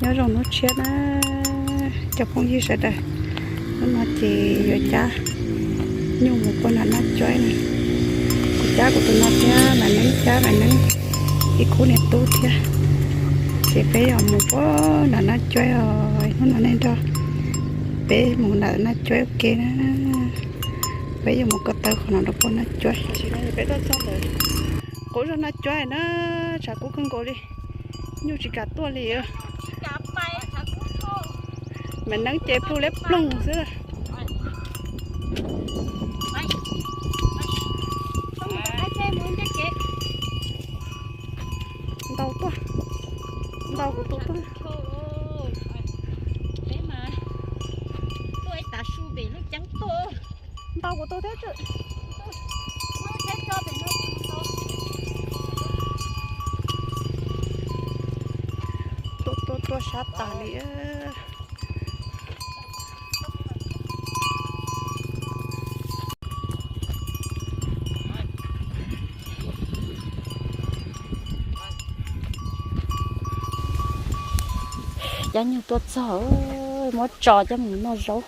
Nyob zoo hnub tshiab na cov phooj ywg sawv daws, hnub no ces yuav cab nyuj mus pov nram Naj Cuab na. Kuv cab kuv tus no thiab Maiv Neeb, cab Maiv Neeb ib khub niam tub thiab, ces peb yuav mus pov nram Naj Cuab os. Hnub no nej nrog peb mus nram Naj Cuab ua ke na. Peb yuav mus ko taw qhov no rau pov Naj Cuab. Peb tuaj txog ntawm qub zos Naj Cuab na, tshav kub kawg nkaus li, nyuj tsis kam tuaj li. Maiv Neeb ces plhu liab ploog xwb. Ntau tuaj, ntau kuv tus tuaj. Ntau kuv tus thiab. Tuaj, tuaj, tuaj sab tas li. Cab nyuj tuaj txog, muab tso coj mus noj zaub.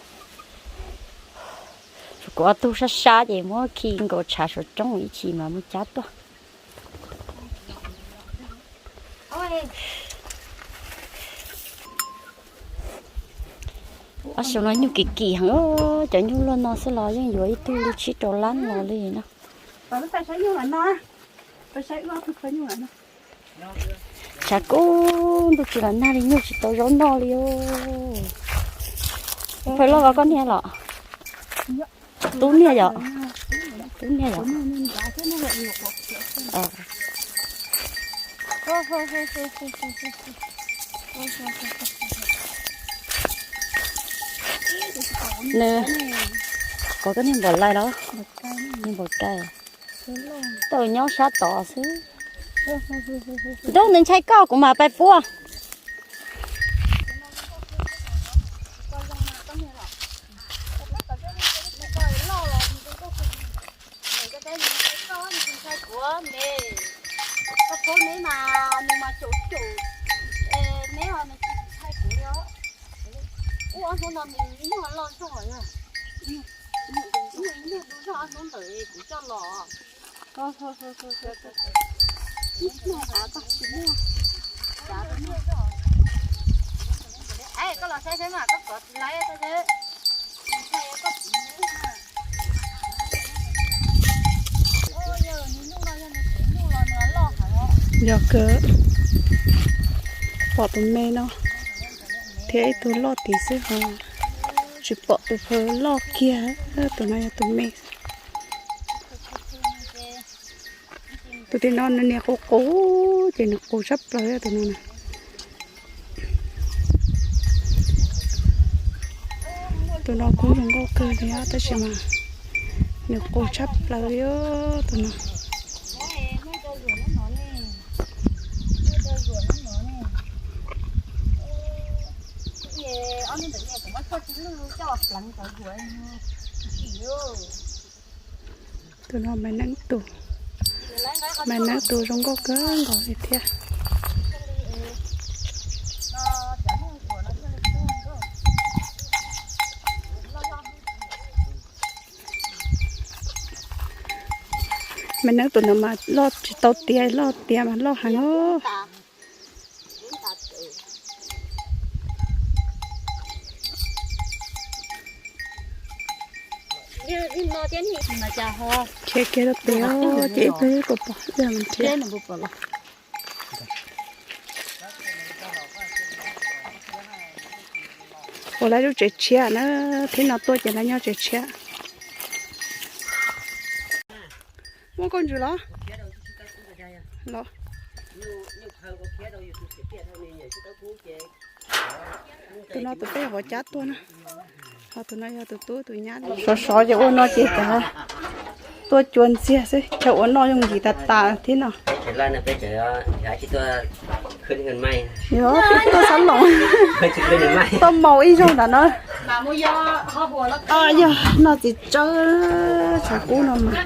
Kuv ob tug sab sab ces muab khi nkaus tshav saum roob ib chim mas mus cab tuaj. Ob xyoo no nyuj kim kim heev, cov nyuj luaj no xwb los yeej yuav ib tug li tsib rau lab los li no. Tshav kub ntuj tsis los nag li, nyuj tsis tau zaub noj li os. Phaj Loj, koj niag los? Tub niag yom? Tub niag yom? Nws, koj niag npaum li los? Niag npaum li. Tau nyob sab tod xwb. Ntuj, nws ntshai koj, kuv mam pais puab. Koj los saib saib mas koj kov tsis laib. Yog kawg, pom tus me no thiab ib tug loj tid xwb ho tsis pom tus phaw loj kiag. Tus no yog tus me. Tus tim no nws niag qus qus ces nws qus tshaj plaws tus no na. Tus no kuj zoo nkauj kawg li tab sis mas nws qus tshaj plaws li tus no. Tus no Maiv Neeb tus, Maiv Neeb tus zoo nkauj kawg nkaus li thiab. Maiv Neeb tus no mas loj tsis tau tiav, loj tiav mas loj heev os. Khiav kiag rau pem ces ib pliag yuav pom pom ib pliag mas nrhiav. Ua lawv lub tsev tshiab na, thib no tuaj ces lawv nyob tsev tshiab. Muaj nkauj ntsws los? Los. Tus no tus peb yuav cab tuaj na. Ho tus no yog tus tub tus nyab. Sov sov ces ua no ces kav tuaj cua ntxiag xwb, chaw ua noj yooj yim tas tas thiab no. Yog peb tuaj xab loos, tuaj maus ib zaug ntawm no. Yog noj txiv tsawb tshav kub no mas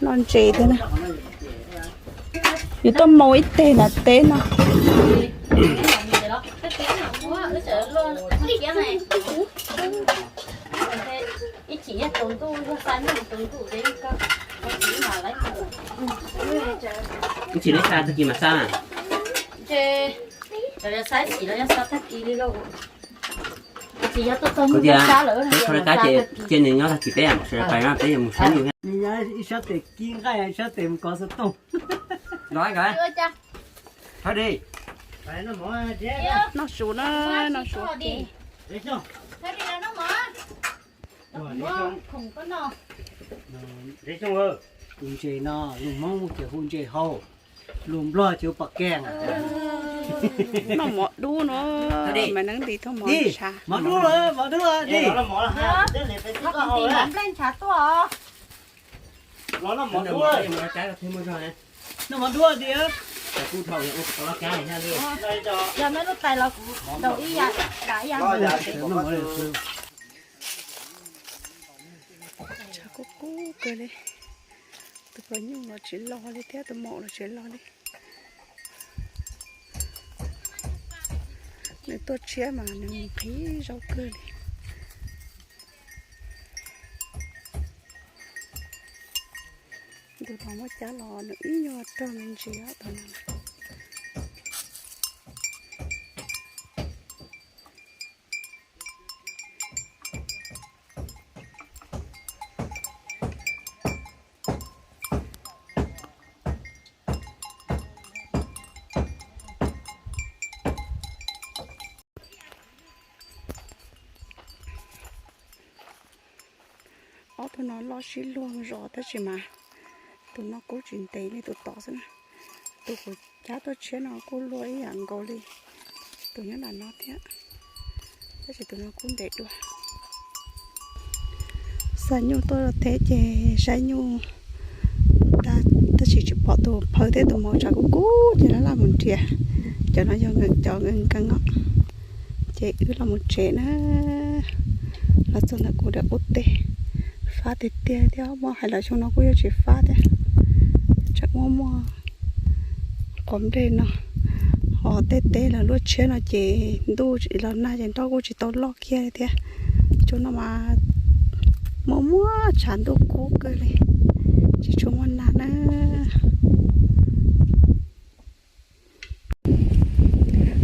noj ntses thiab na. Yuav tuaj mus ib teg nram teb no. Ib chim neb xa tag kis mas xa na? Kuv tias, kuv tso rov qab ces cia nws nyob tag kis peb sawv daws pais no peb yuav mus saib yus thiab. Ib sab tes kib nqaij ib sab tes mus kov xov tooj. Los kov. Noj su na, noj su. Hu ntses no, lus Hmoob ces hu ntses hau, lus Nplog ces hu pom kees. Noj mov dub no, mas neeb nti thoj mov ntshav. Mov dub, mov dub, di. Noj mov dub, di. Yog meb lub tais los kuv daus ib yam, daus ib yam. Tshav kub kub kawg li. Tus pos nyuj los tsis los li thiab, tus maum los tsis los li. Nws tuaj tshiab mas nws mus qhib zaub kawg li. Tus no muab cab los nws ib nyuag rog me ntsis tus no. Ob tug no loj sib luag zos tab sis mas tus no kub tsis ntev li tus tod xwb na. Tus kuv cab tuaj tshiab no kuj luag ib yam nkaus li tus nyob nram no thiab, tab sis tus no kub ntev dua. Xa nyuj tuaj teb ces saib nyuj tab sis tsis pom tus phaw thiab tus maum tshav kub kub ces laj laj mus nrhiav. Cov no yog cov nkees nkees os. Ces wb los mus tsev na, los txog ntawm kuv daim qub teb, fab tiag tiag thiab, muab hais los xyoo no kuj yuav tsis fab thiab. Tseem muaj muaj quav nplej no, ho tej teb lawv luaj tshiab no ces ntuj los nag ces nroj kuj tsis tau loj kiag li thiab. Xyoo no mas muaj muaj tshav ntuj kub kawg li, tsis tshua muaj nag na.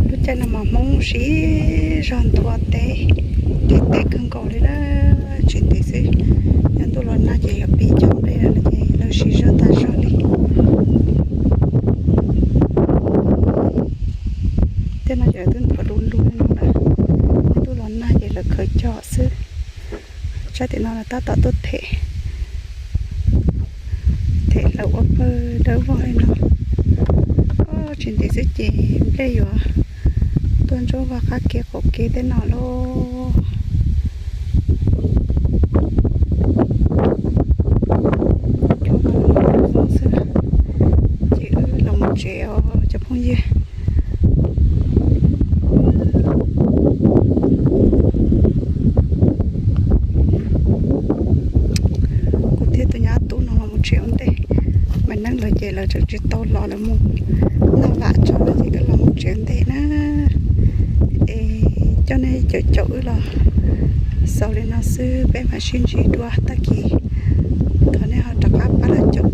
Lub caij no mas Hmoob siv zog nthua teb, nrhiav teb kawg nkaus li na. Tsis ntev xwb, nyob ntuj los nag ces yuav pib cov nplej lawm no ces lawv siv zog tag zog li. Tej no ces lawv twb nthua du lug li no lawm, ntuj los nag ces lawv khaws cog xwb. Sab tim no lawv tab tom tuaj them, them hlawv ua pawg dawb vog li no. Tsis ntev xwb ces nplej yuav tuaj ntsuab vag qab kev qaum kev tej no lauj. Cov no zoo xwb, ces wb los mus tsev os cov phooj ywg. Kuv thiab tus nyab tub no los mus tsev ua ntej, mas neeb lawv ces lawv tseem tsis tau los, lawv mus noj vam tso no ces wb los mus tsev ua ntej na. Es coj nej caum caum wb los xaus li no xwb, peb mam sib ntsib dua tag kis. Thov nej ho rov qab pab los caum